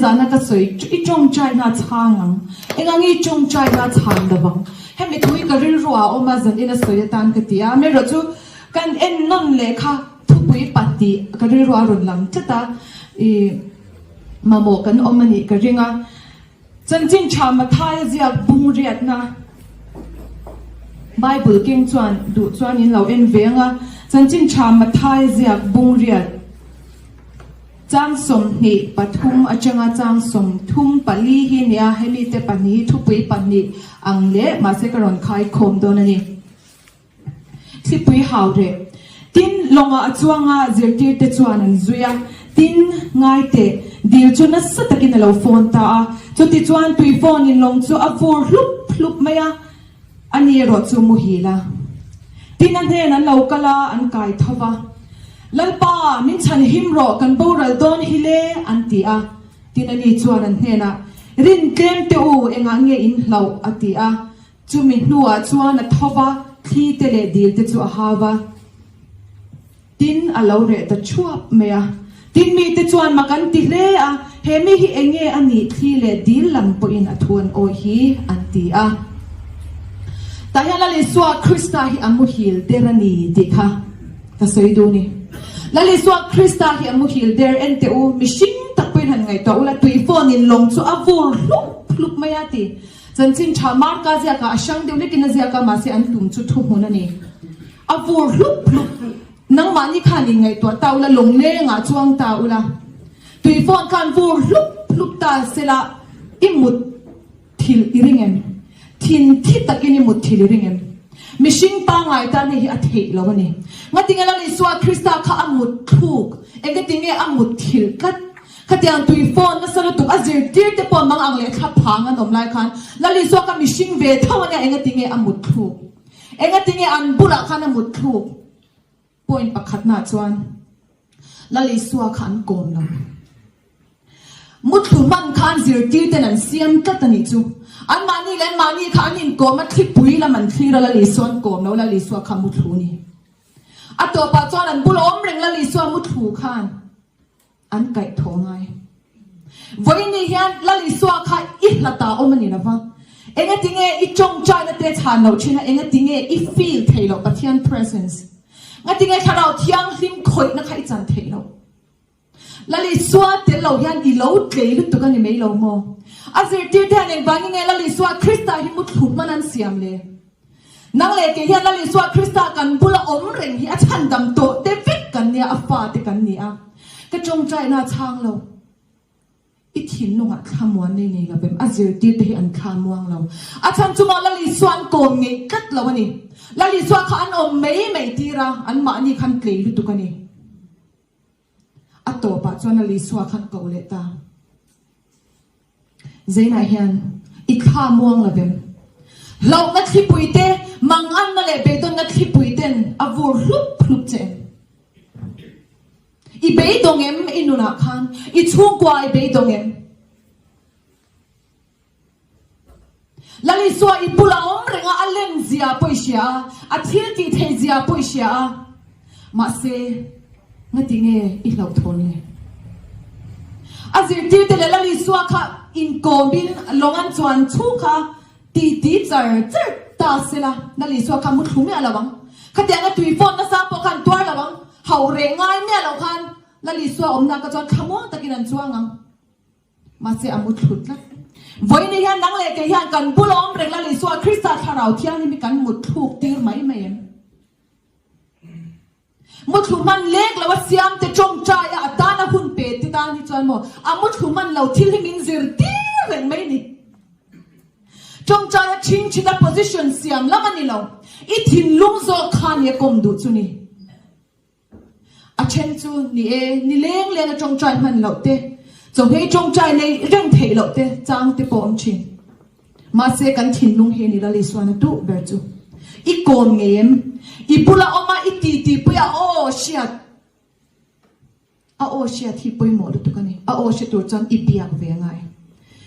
Nizana ka sawi i tawngtaina a chhang ang. Engang i tawngtaina a chhan lovang. Hemi thu hi ka rilru ah a awm a, zan ina sawi atan ka ti a. Amaherawhchu kan en nawn leh kha thupui pahnih ka rilru ah a rawn lang tlat a, i mamawh kan awm a nih ka ring a. Chanchin tha Mathaia ziak bung riatna Bible keng chuan duh chuan in lo en ve ang a, Chanchin tha Mathaia ziak bung riat chang 23 atanga chang 34 hi nia, hemi te pahnih hi thupui pahnih ang leh mahse ka rawn khai khawm dawn a ni. Thlipui hau reh. Tin, lawngah a chuang a, zirtirte chuan an zui a. Tin, ngai teh, dil chu nasa takin a lo phone ta a. Chutichuan tui phone in lawng chu a vur hlup hlup mai a, ani erawh chu muhil a. Tin, a hnen an lo kal a, an kai tho va. Lalpa, min chhan him rawh, kan boral dawn hi le, an ti a. Tin, ani chuan an hnenah, Rin tlem teh u, engah nge in hlauh? a ti a. Chumi hnuah chuan a tho va, thli te leh dil te chu a hau va, tin a lo reh ta thuap mai a. Tin mite chuan mak an ti hle a, He mi hi eng nge a nih thli leh dil lam pawhin a thu an awih hi? an ti a. Tah hian Lal Isua Krista hi a muhil der a ni tih kha ka sawi duh a ni. Lal Isua Krista hi a muhil der, en teh u, mihring tak pawhin han ngaihtuah ula, tui phone in lawng chu a vur hlup hlup mai a ti. Chanchin tha Marka ziakah a hrang deuh hlekin a ziak a, mahse an tum chu thuhmun a ni. A vur hlup hlup. Nangmahni khan inngaihtuah ta ula, lawnglengah chuang ta ula, tui phone khan vur hlup hlup ta sela i mut thil i ring em? Thin thi takin i mut thil i ring em? Mihring pangngai tan hei hi a theih lo a ni. Ngatinge Lal Isua Krista kha a mut thluk? Engatinge a mut thilh tlat? Khatiang tui phone nasa lutuk a zirtir te pawh mang ang leh thla phang an awm lai khan Lal Isua kha mihring ve tho ania engatinge a mut thluk? Engatinge an bulah khan a mut thluk? Point pakhatnaah chuan Lal Isua kha an kawm lo. Muthlu hman khan zirtir ten an siam tlat a nih chu. Anmahni leh anmahni kha an inkawm a, thlipui lam an thlir a, Lal Isua an kawm lo, Lal Isua kha muthlu a ni. A tawpah chuan an bula awm reng Lal Isua muthlu khan An kaih thaw ngai. Vawiin ni hian Lal Isua kha i hlat ah awm a ni lova. Engatinge i tawngtaina te chhan loh thin a, engatinge i feel theih loh Pathian presence? Ngatinge Thlarau Thianghlim khawihna kha i chan theih loh? Lal Isua tel lo hian i lo tlei lutuk a ni mai lo maw? A zirtir te hian engvangin nge Lal Isua Krista hi muthlu hman an siam le? Nang leh kei hian Lal Isua Krista kan bula awm reng hi a chhandam tawh te vek kan nia, a fate kan ni a. Ka tawngtaina a chhang lo. I thinlungah thlamuan nei nei lo vem, a zirtir te hi an thla muang lo. A chhan chu maw Lal Isua an kawm ngeih tlat lo a ni. Lal Isua kha an awm mai mai tir a, anmahni khan tlei lutuk a ni. A tawpah chuan Lal Isua khan koh leh ta. Zeinah hian i thla muang lo vem. Hlauhna thlipui te, manganna leh beidawnna thlipui ten a vur hlup hlup che em? I beidawng em i nunah khan? I chhungkua i beidawng em? Lal Isua i bula awm reng a, a lem zia pawh i hria a, a thil tih theih zia pawh i hria a. Mahse, ngati nge i hlauhthawn le? A zirtirte leh Lal Isua kha inkawmin lawng an chuan chhung kha titi char char ta sela, Lal Isua kha muthlu miah lo ang. Khatianga tui fawn nasa pawh khan tuar lo ang, hauh reh ngai miah lo khan Lal Isua awmna kha chuan thlamuang takin an chuang ang. Mahse a muthlu tlat. Vawiin hian nang leh kei hian kan bul awm reng Lal Isua Krista Thlarau Thianghlim hi kan mutthluk tir mai mai em? Muthlu hman lek lo a siam te tawngtai a a tana hun pe te tan hi chuan maw a muthlu hman lo thil hi min zir tir reng mai ni. Tawngtai a chhingchhit a position siam lam a ni lo. I thinlung zawk kha ni a kawm duh chu ni. A then chu ni e, ni leng leng a tawngtai hman loh te, chawhmei tawngtai nei reng theih loh te chang te pawh awm thin. Mahse kan thinlung hi ni Lal Isuan a duh ber chu. I kawm ngei em? I bula awm a, i titi pui a aw hriat. A aw hriat hi pawimawh lutuk a ni. A aw hre tur chuan i biak ve ngai.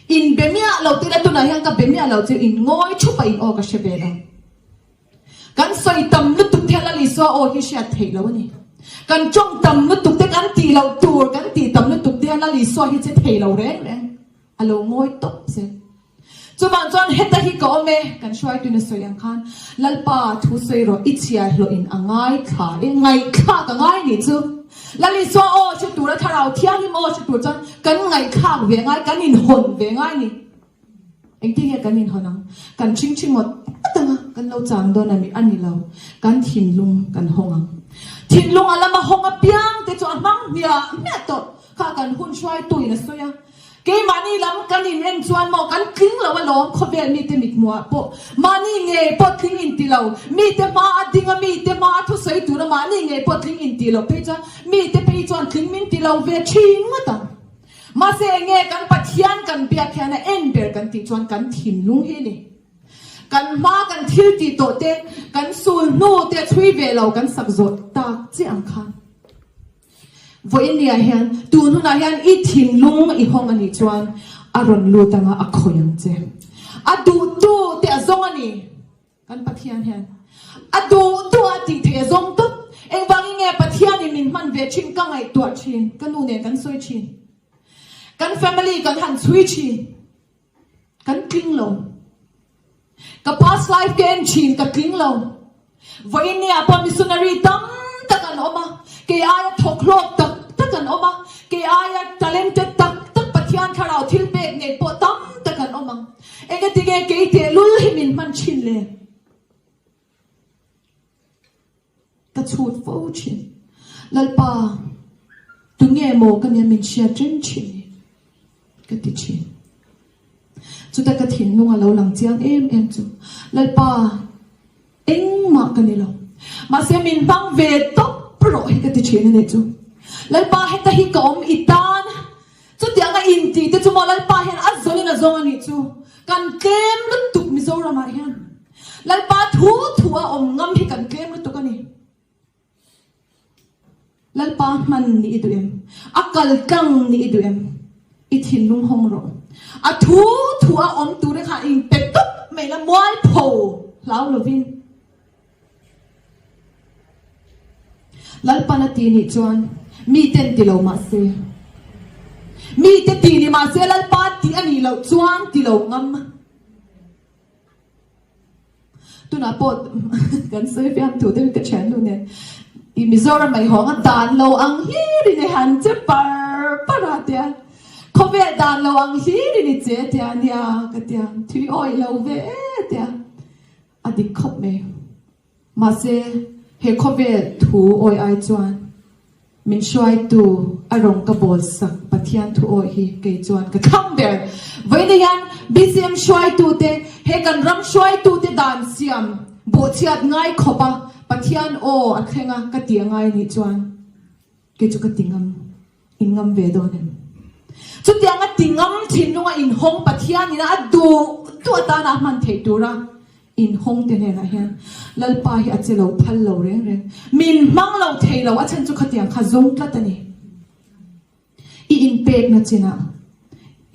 In be miah lo tila tunah hian ka be miah lo chu in ngawi thup a in aw ka hre ve lo. Kan sawi tam lutuk te Lal Isua aw hi hriat theih lo a ni. Kan tawng tam lutuk te kan tih loh tur kan tih tam lutuk te Lal Isua hi che thei lo reng reng. A lo ngawi tawp zel. Chuvang chuan heta hi ka awm e, kan hruaituin a sawi ang khan, Lalpa thu sawi rawh, i chhiar hlawhin a ngaithla e, ngaihthlak a ngai nih chu. Lal Isua aw hre tura Thlarau Thianghlim aw hre tur chuan kan ngaihthlak ve ngai, kan inhawn ve ngai ni. Engtin nge kan inhawn ang? Kan ṭhingṭhi ngawt ngawt ang a, kan lo chang dawn a mi a ni lo. Kan thinlung kan hawng ang. Thinlung a lama hawng apiang te chu a hmang hmiah hmiah tawh kha kan hun hruaituin a sawi a. Keimahni lam kan in en chuan maw kan tling lo alawm khawvel mite mithmuhah pawh mahni ngei pawh tling inti lo, mite hma a ding a mite hma a thusawi tura mahni ngei pawh tling inti loh phei chuan mite phei chuan tling min ti lo ve thin ngawt ang. Mahse enge kan Pathian kan biak hian a en ber kan tih chuan kan thinlung hi a ni. Kan hma kan thil tih tawh te, kan sul hnu te chhui ve lo kan sak zawh tak chiah ang khan. Vawiinniah hian tun hunah hian i thinlung i hawng a nih chuan a rawn lut anga a khawih ang che. A duhtu te a zawng a ni. Kan Pathian hian a duh duh a tih theih a zawng tawp. Engvangin nge Pathianin min hman ve thin ka ngaihtuah thin, ka nu nen kan sawi thin. Kan family kan han chhui thin. Kan tling lo. Ka past life ka en thin, ka tling lo. Vawiinniah pawh missionary tam tak an awm a, kei aia thawk hlawk tak tak an awm a, kei aia talented tak tak Pathian thlarau thil pek nei pawh tam tak an awm ang. Engatinge kei tehlul hi min hman thin le? Ka chhut fo thin. Lalpa, tunge maw ka nia min hriat reng thin ni? Ka ti thin. Chuta ka thinlung a lo lang chiang em em chu, Lalpa, engmah ka ni lo. Mahse min hmang ve tawp rawh hi ka ti thin a nih chu. Lalpa, heta hi ka awm i tan. Chutiang a intih te chu maw Lalpa hian a zawnin a zawng a nih chu. Kan tlem lutuk Mizoramah hian. Lalpa thu thu a awm ngam hi kan tlem lutuk a ni. Lalpa hman nih i duh em? A kal tlang nih i duh em? I thinlung hawng rawh. A thu thu a awm tura kha inpe tup mai la mualpho hlau lovin. Lalpan a ti nih chuan miten ti lo mah se, mite ti ni mah se Lalpa tih a nih loh chuan ti lo ngam. Tunah pawh kan sawi fiam thu deuhin ka thiannu nen i Mizoram mai hawng a dan lo ang hlirin i han che par par a tia, khawvel dan lo ang hlirin i che tia nia ka tia, thui awih lo ve e tia. A dik khawp mai. Mahse, he khawvel thu awi ai chuan min hruaitu a rawng ka bawl sak Pathian thu awi hi kei chuan ka thlang ber. Vawiin hian BCM hruaitute, he kan ram hruaitute dan siam bawhchhiat ngai khawp a Pathian aw a thleng a ka ti a ngai anih chuan Kei chu ka ti ngam, in ngam ve dawn em? Chutiang a ti ngam thinlunga inhawng Pathianin a duh duh atana a hman theih tura inhawng te hnenah hian Lalpa hi a che lo phal lo reng reng. Min hmang lo thei lo, a chhan chu khatiang kha zawng tlat a ni. I inpekna chinah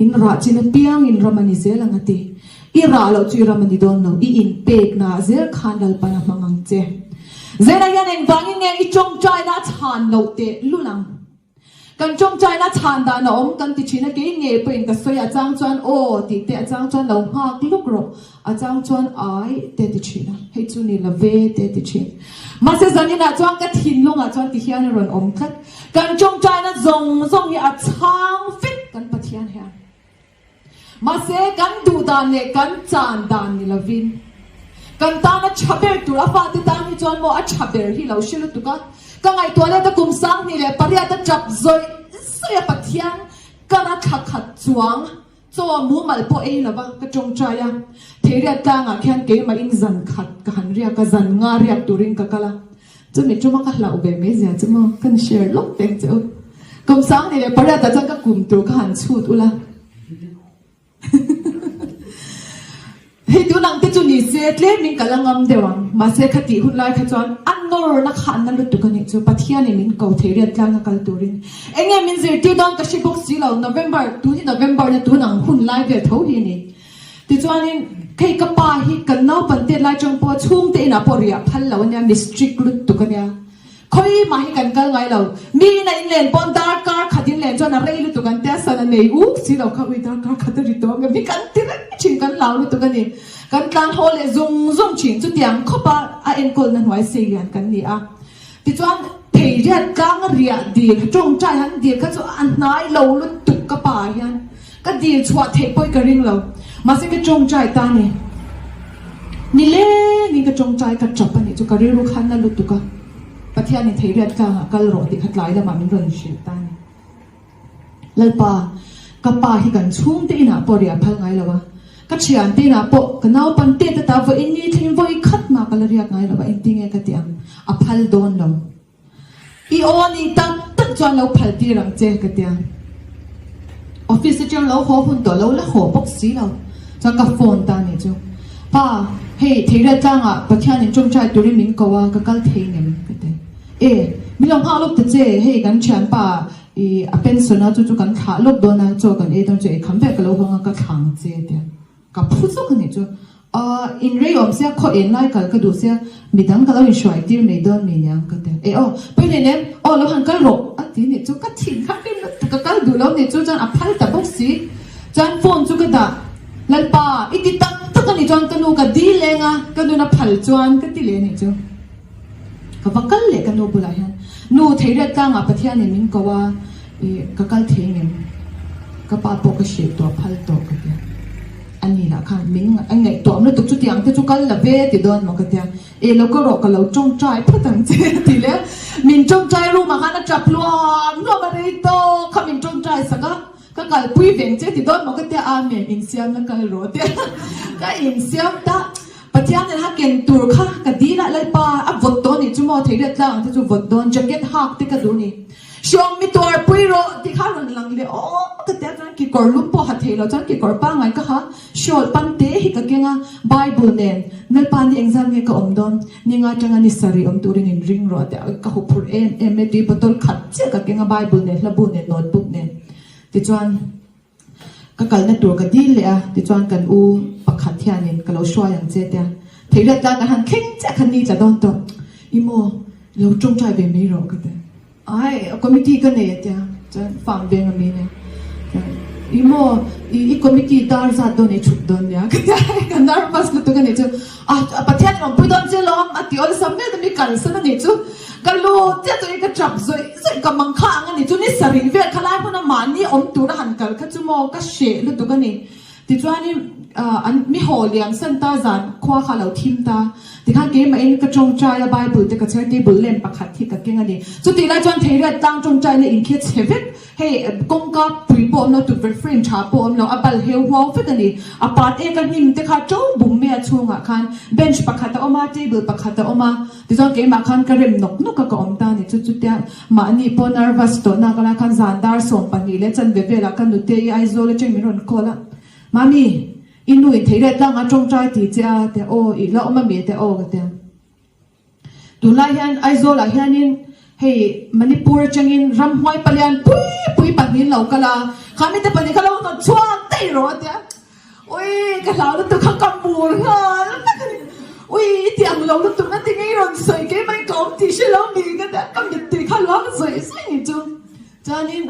In rah chin apiangin ram a ni zel ang a ti. I rah loh chu i ram a ni dawn lo. I inpeknaah zel khan Lalpan a hmang ang che. Zela hian engvangin nge i tawngtaina a chhan loh teh lul ang? Kan tawngtaina chhan dan a awm kan ti thin a, kei nge pawhin ka sawi a chang chuan aw tih te, a chang chuan lo nghak luk rawh, a chang chuan ai te ti thin a, hei chu ni love te ti thin. Mahse zaninah chuan ka thinlungah chuan ti hian a rawn awm tlat. Kan tawngtaina zawng zawng hi a chhang vek kan Pathian hian. Mahse kan duh dan leh kan chan dan ni lovin kan tana tha ber tur a fate tan hi chuan maw a tha ber hi lo hre lutuk a. Ka ngaihtuah let a kum 28 a tap zawih zawih a Pathian kara thla khat chuang Chaw mumal pawh ei lova ka tawngtai a, Theiriat tlangah khian keimahin zan khat ka han riak a, zan nga riak turin ka kal a, chumi tuma ka hlauh ve mai zia chu maw ka ni share lawk teng che u. Kum 28 ah chuan ka kum tur ka han chhut ula. Hei tun ang te chu ni se tlemin ka la ngam deuh ang, mahse khatih hun lai kha chuan a nawrna kha an na lutuk a nih chu, Pathianin min ko thei riat tlanga kal turin. Eng nge min zirtir dawn ka hre bawk si lo, November, tun hi November na tun ang hun lai vel tho hi a ni. Tichuanin hei ka pa hi kan naupan tet lai chang pawh chhungte inah pawh riah phal lo a nia, mi strict lutuk a nia. Khawi mah hi kan kal ngai lo. Mi in a inlen pawn darkar khat inlen chuan a rei lutuk an tia sana nei uk si lo kha ui darkar khat a ri tawh ang em hi kan ti reng thin kan hlau lutuk a ni. Kan tlan haw leh zung zung thin chutiang khawp a a enkawlna hnuai sei lian kan ni a. Tichuan thei riat tlang riah dil tawngtai han dil kha chu a hnai lo lutuk ka pa ah hian ka dil chhuah theih pawh hi ka ring lo. Mahse ka tawngtai ta ni. Nilengin ka tawngtai ka tap a nih chu ka rilru khan na lutuk a. Pathianin thei riat tlangah kal rawh tih kha tlai lamah min rawn hrilh ta ni. Lalpa, ka pa hi kan chhungte inah pawh riah phal ngai lo a, ka thiante inah pawh ka naupan tet ata vawiin ni thleng vawi khat mah ka la riak ngai lo a, engtin nge ka ti ang, a phal dawn lo. I aw ni tak tak chuan lo phal tir ang che ka ti a. Office atang lo haw hun tawh lo la haw bawk si lo chuan ka phone ta ni chu, Pa, hei Theiriat tlangah Pathianin tawngtai turin min ko a, ka kal thei ngem ka ti. E, min lo nghak lawk ta che, hei kan thianpa I a pension a chu chu kan thlah lawk dawn a, chaw kan ei dawn chu ei kham vek ka lo hawng a ka thlang che tia ka phu zawk a nih chu. Ahh in rei awm sia khaw en lai kal ka duh sia midang ka lo inhruai tir mai dawn mi niang ka tia. E aw pawi hlei nem aw lo han kal rawh a ti nih chu ka thin kha rim lutuk ka kal duh lo nih chu chuan a phal ta bawk si chuan phone chu ka dah Lalpa i ti tak tak a nih chuan ka nu ka dil eng a ka nun a phal chuan ka ti leh a nih chu. Ka va kal leh ka nu bulah hian, Nu, Theiriat tlangah Pathianin min ko a, ih, ka kal thei ngem? Ka pa pawh ka hrilh tawh phal tawh ka tia. A ni lah khan min a ngaihtuah awm lutuk chutiang te chu kal la ve ti dawn maw ka tia. E lo ka rawh ka lo tawngtai phawt ang che a ti leh. Min tawngtai room ah khan a tap hluam hluam a rei tawk kha min tawngtai sak a, ka kalpui veng che ti dawn maw ka tia, Amen, insiam la kal rawh tia ka insiam ta. Pathian nen ha ken tur kha ka dil a, Lalpa a vawt tawh anih chu maw, theilet tlang ang te chu vawt dawn, jacket hak te ka duh ni. Hriawm mi tuar pui rawh tih kha rawn lang leh aw ka tia chuan kekawr lum pawh ha thei lo chuan kekawr pangngai ka ha, shawl pan te hi ka keng a, Bible nen Lalpa ni engzat nge ka awm dawn, ni nga tanga ni sarih awm turin in ring rawh tia ka huphurh em em e, tui bottle khat chiah ka keng a, Bible nen hlabu nen notebook nen tichuan. Ka kalna tur ka dil leh a, tichuan kan u pakhat hianin ka lo hruai ang che tia theihriat tlang kan han thleng chiah kha ni tla dawn tawh. I maw, lo tawngtai ve mai rawh ka ti. Ai, committee ka nei a tia, chuan farm veng a mi nia. Chuan i maw, i i committee dar zat dawn i chhuk dawn nia ka tia, ka nervous lutuk a nih chu. A Pathian in awmpui dawn che lawm a ti awlsam vel mi kalsan a nih chu. Ka lu chiah chu i ka tap zawih zawih ka mang kha ang a ni chu ni sarih vel kha lai hmun a mahni awm tur a han kal kha chu maw ka hreh lutuk a ni. Tichuanin an mi haw liam san ta zan khua kha a lo thim ta. Tikhan keimahin ka tawngtai a Bible te ka chher table lamp pakhat hi ka keng a ni. Chutih lai chuan Theiriat tlang tawngtai na inkhia chhe vek. Hei kawngka pui pawh awm lo, tukverh frame tha pawh awm lo, a bal heu huau vek a ni. A pat eka hnim te kha to bum mai a chhungah khan bench pakhat a awm a, table pakhat a awm a, tichuan keimah khan ka rem nawk nawk a ka awm ta a ni. Chu chutia mahni pawh nervous tawh nak lai khan zan dar 12 leh chanve velah ka nute i Aizawl atangin min rawn call a, Mami, i nu in thei let tlangah tawngtai ti che a, tia aw, i la awm a mi? tia aw ka tia. Tunlai hian Aizawlah hianin hei Manipur atangin ramhuai palian pui pui pahnihin lo kal a, kha mite pahnih kha lo hnawt chhuak daih rawh a tia. Ui ka hlau lutuk kha ka mur nghal vek a ni. Ui i ti ang lo lutuk na tinge i rawn sawi keimah in ka awm tih hre lo mi ka tia ka mittui kha luang zawih zawih ni chu. Chuanin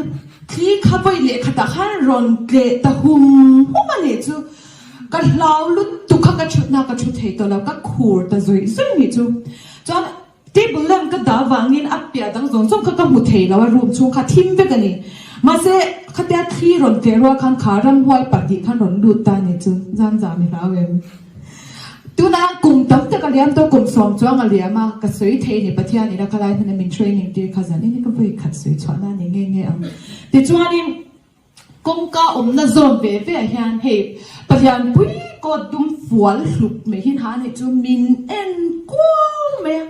thli kha vawi leh khatah khan rawn tleh ta hum hum a nih chu. Ka hlau lutuk kha ka thutna ka thu thei tawh lo, ka khur ta zawih zawih nih chu. Chuan table lamp ka dah avangin a piah dang zawng zawng kha ka hmu thei lo a, room chhung kha thim vek a ni. Mahse khatia thli rawn tleh rual khan kha ramhuai pahnih khan rawn lut ta a nih chu, zam zam i hlau em? Tunah kum tam tak a liam tawh, kum sawm chuang a liam a, ka sawi thei a ni, Pathian ina khalai hmuna min training tir kha zan in hi ka vawi khat sawi chhuahna a ni nge nge ang. Tichuanin kawngka awmna zawn ve ve ah hian hei Pathian pui coat dum fual hlup mai hi ha anih chu min en kuau mai a,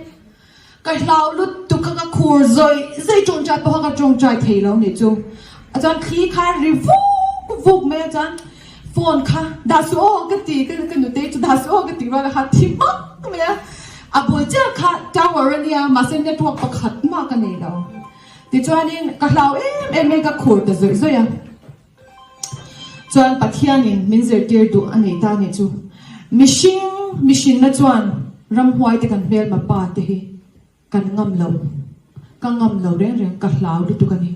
ka hlau lutuk kha ka khur zawih zawih tawngtai pawh kha ka tawngtai thei lo anih chu. A chuan thli kha ri vuk vuk mai a chuan phone kha dah suh aw ka ti ka ka nutei chu dah suh aw ka ti rual a kha thi hmak mai a, a bul chiah kha tower a nia mahse network pakhat mah ka nei lo. Tichuanin ka hlau em em mai ka khur ta zawih zawih a. Chuan Pathianin min zirtir duh a nei ta a nih chu. Mihring mihrinna chuan ramhuai te kan hmelma pa te hi kan ngam lo. Ka ngam lo reng reng, ka hlau lutuk a ni.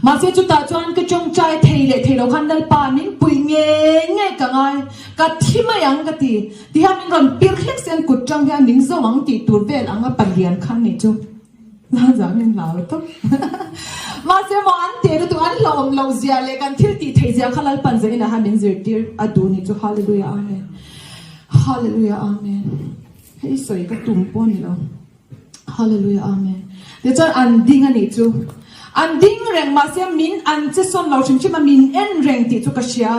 Mahse chutah chuan ka tawngtai thei leh thei lo khan Lalpa min pui ngei ngei ka ngai, ka thi mai ang ka ti. Ti hian min rawn pir hlek se an kut tang hian min zo ang tih tur vel ang a palian khan nih chu. Zan min hlau tawp. Mahse maw an te lutuk an hlauhawm loh zia leh kan thil tih theih zia kha Lalpan zanin ah hian min zirtir a duh nih chu. Hallelujah Amen. Hallelujah Amen. Hei sawi ka tum pawh ni lo. Hallelujah Amen. Tichuan an ding a nih chu. An ding reng mahse min an che sawn lo hrim hrim a min en reng tih chu ka hria.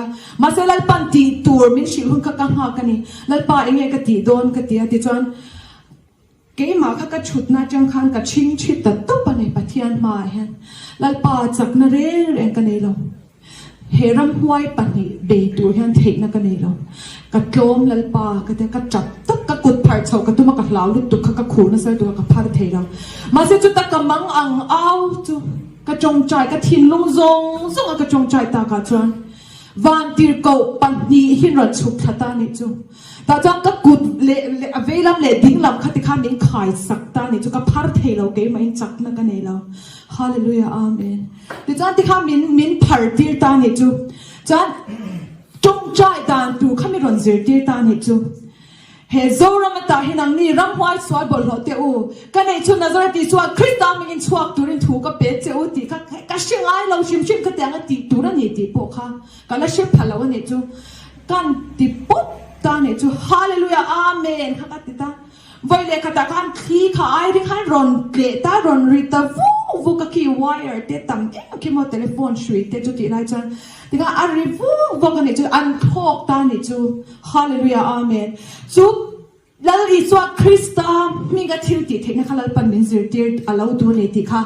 Mahse Lalpan tih tur min hrilh hun kha ka nghak a ni. Lalpa enge ka tih dawn ka ti a tichuan keimah kha ka thutna atang khan ka chhing thi ta tawp a ni Pathian hmaah hian. Lalpa chakna reng reng ka nei lo. He ramhuai pahnih bei tur hian theihna ka nei lo. Ka tlawm Lalpa ka tia, ka tap tak, ka kut phar chhoh ka tum a, ka hlau lutuk kha ka khur nasa lutuk a, ka phar thei lo. Mahse chuta ka mang ang au chu ka tawngtai, ka thinlung zawng zawng a ka tawngtai takah chuan vantirhkoh pahnih hi rawn chhuk thla ta nih chu. Tah chuan ka kut leh a veilam leh dinglam kha tikhan min khai sak ta nih chu, ka phar thei lo keimahin chakna ka nei lo. Hallelujah Amen. Tichuan tikhan min min phar tir ta nih chu. Chuan tawngtai dan tur kha mi rawn zirtir ta nih chu. He Zoram atah hi nangni ramhuai sual bawlhhlawh teh u, ka neih chu Nazareth Isua Krista mingin chhuak turin thu ka pe che u tih kha ka hre ngai lo hrim hrim khatiang a tih tur a ni tih pawh kha ka la hre pha lo a nih chu. Kan ti pawp ta nih chu. Hallelujah Amen kha ka ti ta. Vawi leh khatah khan thli kha ai ri khan rawn tleh ta, rawn ri ta vuk vuk a khi wire te tam em khi maw telephone hrui te chu tih lai chuan tikhan a ri vuk vuk a nih chu an thlawk ta nih chu Hallelujah Amen chu Lal Isua Krista hminga thil tih theihna kha Lalpan min zirtir a lo duh a ni tih kha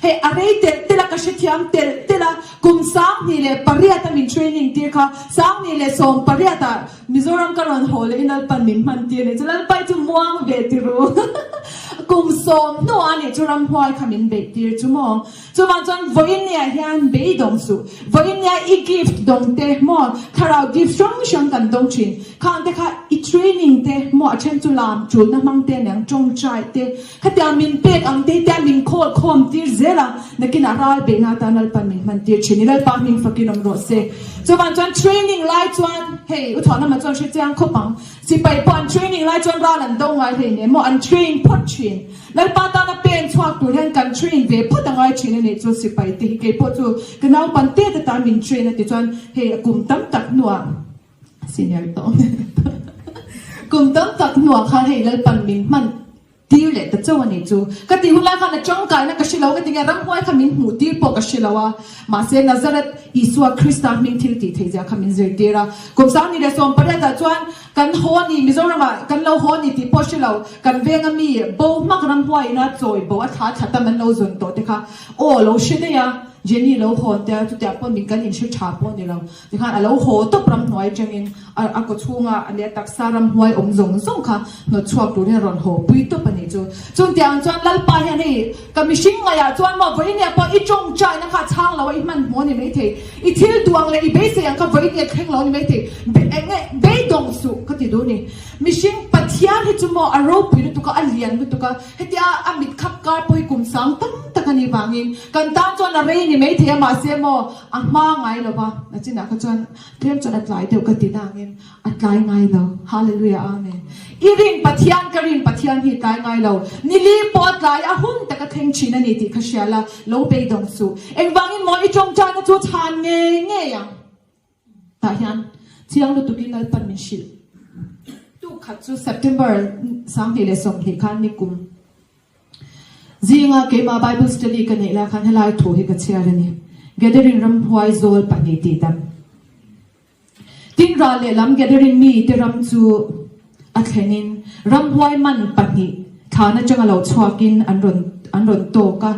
hei a rei telh telh a ka hrethiam telh telh a kum 28 a min training tir kha 2018 ah Mizoram ka rawn haw leh in Lalpan min hman tir leh chu Lalpai chu muang ve ti ru. Kum sawm hnuah a nih chu ramhuai kha min beih tir chu maw. Chuvang chuan vawiin nia hian beidawng suh. Vawiin nia i gift dawng te maw thlarau gift hrang hrang kan dawng thin. Khang te kha i training te maw a then chu lam tulna hmang te aniang tawngtai te khatiang min pek ang te hi tia min khawl khawm tir zel a nakinah ral beihna atan Lalpan min hman tir thin. I Lalpa hming fakin awm rawh se. Chuvang chuan training lai chuan hei u thawhna mah chuan hre chiang khawp ang. Sipai pawh an training lai chuan ral an do ngai hlei nen maw an train phawt thin. Lalpa tana pen chhuak tur hian kan train ve phawt a ngai thin a nih chu sipai te hi keipawh chu ka naupang te te tan min train a ti chuan hei a kum tam tak hnuah senior tawh kum tam tak hnuah khan hei Lalpan min hman Tir leh ta chauh a nih chu. Ka tih hun lai khan a tangkaina ka hre lo, ka ti nge ramhuai kha min hmuh tir pawh ka hre lo a. Mahse Nazareth Isua Krista hming thil tih theih zia kha min zirtir a. Kum 2018 ah chuan kan haw a ni, Mizoram ah kan lo haw a ni tih pawh hre lo, kan venga mi bo hmak ramhuai ina chawi bo a thla thla tam an lo zawn tawh te kha aw lo hre daih a, Jenny lo hawn te a, chutiang pawh min kan inhre tha pawh a ni lo. Tikhan a lo haw tawp ramhnuai atangin a a kaw chhunga leh a taksa ramhnuai awm zawng zawng kha hnawt chhuak turin a rawn haw pui tawp a nih chu. Chung tih ang chuan Lalpa hian hei ka mihring ngaihah chuan maw vawinia pawh i tawngtaina kha a chhang lo a i hmanhmawh a ni maithei. I thil duh ang leh i beisei ang kha vawinia thleng lo a ni maithei. Eng nge beidawng suh ka ti duh a ni. Mihring Pathian hi chu maw a ropui lutuk a, a lian lutuk a, hetia a mit khap kar pawh hi kum sang tam tak a nih vangin kan tan chuan a rei ni maithei a mahse maw A hma ngai lo va, a chinah kha chuan tlem chuan a tlai deuh ka ti nangin a tlai ngai lo. Hallelujah Amen. I rin Pathian ka rin Pathian hi tlai ngai lo. Nili pawh a tlai a hun taka thleng thin a ni tih kha hria la, lo beidawng suh. Engvangin maw i tawngtaina chu chhan ngei ngei ang. Tah hian chiang lutukin Lalpan min hrilh. Tuk khat chu September 2020 khan nikum. Zinga keimah Bible study ka neih lai khan helai thu hi ka chhiar a ni. Gathering ramhuai zawl pahnih tih dam. Tin ral lehlam Gathering mi te ram chu a thlenin ramhuai man pahnih thlan atanga lo chhuakin an rawn an rawn tawk a.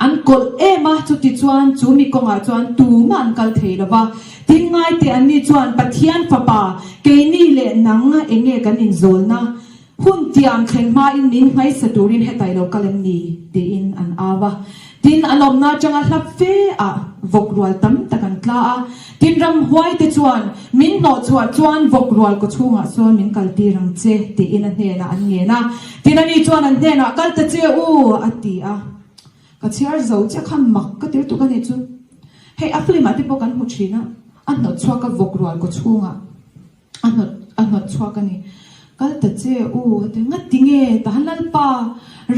An kawlh em a, chuti chuan chu mi kawngah chuan tumah an kal thei lo va. Tin ngaite anni chuan Pathian fapa keini leh nang enge kan inzawlna Hun tiang thleng hmain min hmaisa turin hetai lo kal em ni? tiin an au a. Tin, an awmna atanga hla fe ah vawk rual tam tak an tla a. Tin, ramhuai te chuan, Min hnawh chhuah chuan vawk rual kaw chhungah sawn min kal tir ang che, tiin a hnenah an ngen a. Tin, ani chuan an hnenah, Kal ta che u, a ti a. Ka chhiar zo chiah khan mak ka tir tuk a nih chu. Hei a film ah te pawh kan hmu thin a, a hnawt chhuak a vawk rual kaw chhungah a hnawt a hnawt chhuak a ni. Kal ta che u a ti, ngati nge tahan Lalpa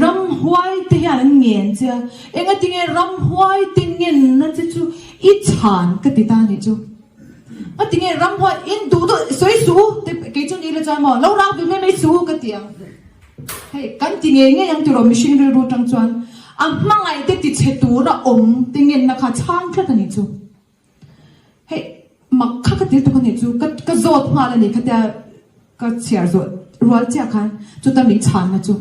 ramhuai te hian an ngen che a, engati nge ramhuai te ngenna che chu i chhan ka ti ta a nih chu. Ngati nge ramhuai in duh duh sawi suh u te kei chu ni la chuan maw lo rak ve mai mai suh u ka ti ang. Hei kan ti ngei ngei ang tiraw mihring rilru tang chuan a hmangaih te ti chhe tura awm te ngenna kha chhang tlat a nih chu. Hei mak kha ka ti tuk a nih chu ka ka zawt nghal a nih khatia ka chhiar zawh rual chiah khan chuta min chhanna chu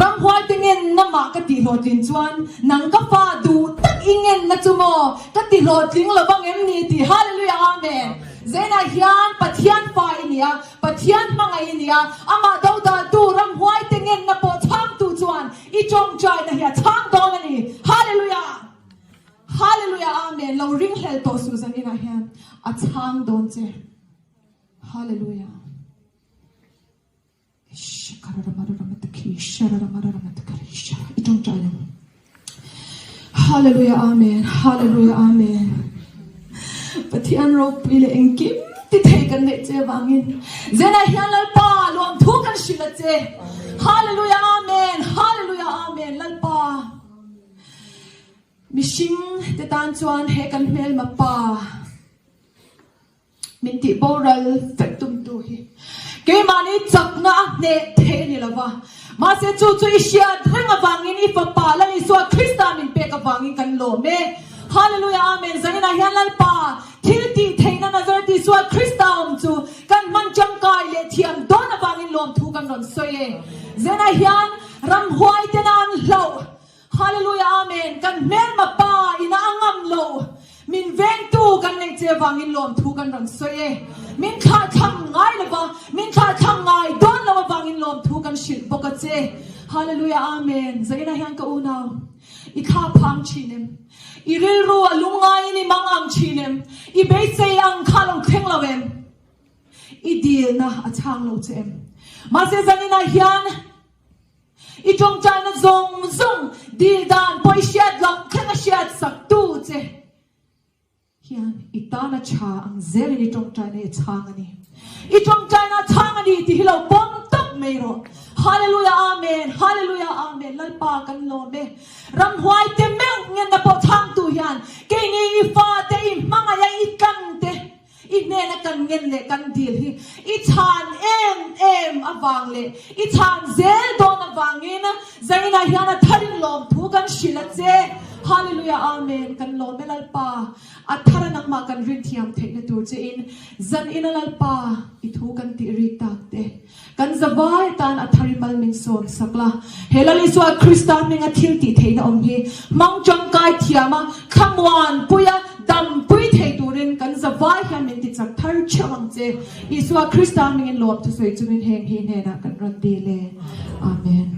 ramhuai te ngenna mah ka tih hlawhtlin chuan nang ka fa duh tak i ngenna chu maw ka ti hlawhtling lo vang em ni tih Hallelujah Amen Zainah hian Pathian fa i ni a Pathian hmangaih i ni a amah dodaltu ramhuai te ngenna pawh chhangtu chuan i tawngtaina hi a chhang dawn a ni Hallelujah Hallelujah Amen lo ringhlel tawh suh zaninah hian a chhang dawn che Hallelujah I tawngtai ang Hallelujah Amen Hallelujah Amen Pathian ropui leh engkim ti thei kan neih che vangin Zenah hian Lalpa luamthu kan hrilh a che Hallelujah Amen Hallelujah Amen Lalpa Mihring te tan chuan he kan hmelma pa Min tih boral vek tumtu hi keimahni chakna a hneh theih a ni lo va, mahse chu chu i hriat reng avangin i Fapa Lal Isua Krista min pek avangin kan lawm e. Hallelujah Amen Zaninah hian Lalpa thil tih theihna Nazareth Isua Krista awm chu kan hman tangkai leh thiam dawn avangin lawmthu kan rawn sawi e. Zaninah hian ramhuai tena an hlauh Hallelujah Amen kan hmelma pa ina a ngam lo min vengtu kan neih che vangin lawmthu kan rawn sawi e min thlahthlam ngai lova min thlahthlam ngai dawn lo avangin lawmthu kan hrilh bawk a che Hallelujah Amen zainah hian ka unau i thla phang thin em i rilru a lungngaiin i mang ang thin em i beisei ang kha lo thleng lo em i dilna a chhang lo che em mahse zaninah hian I tawngtaina zawng zawng dil dan pawh i hriat loh thleng a hriat sak tu che hian i tana tha ang zelin i tawngtaina hi a chhang a ni. I tawngtaina a chhang a ni tih hi lo pawm tawp mai rawh. Hallelujah Amen Hallelujah Amen Lalpa kan lawm e. Ramhuai te meuh ngenna pawh chhang tu hian keini i fate i hmangaih a i tlang te I hnena kan ngen leh kan dil hi i chhan em em avang leh i chhan zel dawn avangin Zainah hian a tharin lawmthu kan hrilh a che. Hallelujah Amen Kan lawm e Lalpa a thara nangmah kan rin thiam theihna tur che in zan ina Lalpa i thu kan tih rik tak te kan zavai atan a thari mal min sawm sak la. He Lal Isua Krista hminga thil tih theihna awm hi hmang tangkai thiama thlamuan puia dampui thei turin kan zavai hian min ti chak thar theuh ang che. Isua Krista hmingin lawm thusawi chungin heng hi hnenah kan rawn dil e. Amen.